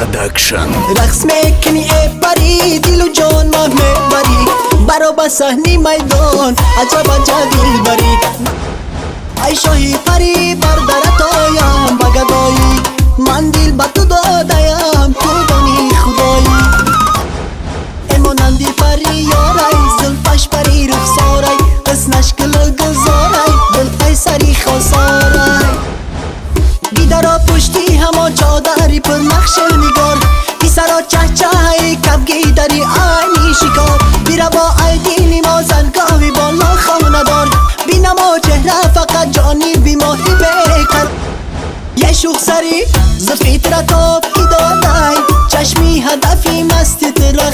Production. Рақс мекунӣ, э парӣ, дилу ҷон ма мебарӣ, баро ба саҳни майдон, аҷаб аҷаб дилбарӣ. Ай шоҳи парӣ, бар дарат оям ба гадоӣ, ман дил ба ту додаям, ту дони худоӣ. Э монанди пари ёрай, зулфаш пари рухсорай, ҳуснаш гулу гулзорай, дил қайсари хосорай. Дидаро пушти ҳамо чодари пурнақшу нигор, писаро чаҳчаҳаи кабгидари айни шикор. Бираво, ай дили мо зангови боло хонадор, бинамо чеҳра фақат ҷониби моҳи бекар. Е шухсари зулфи тра тоб ки додай, чашми ҳадафи масти тра.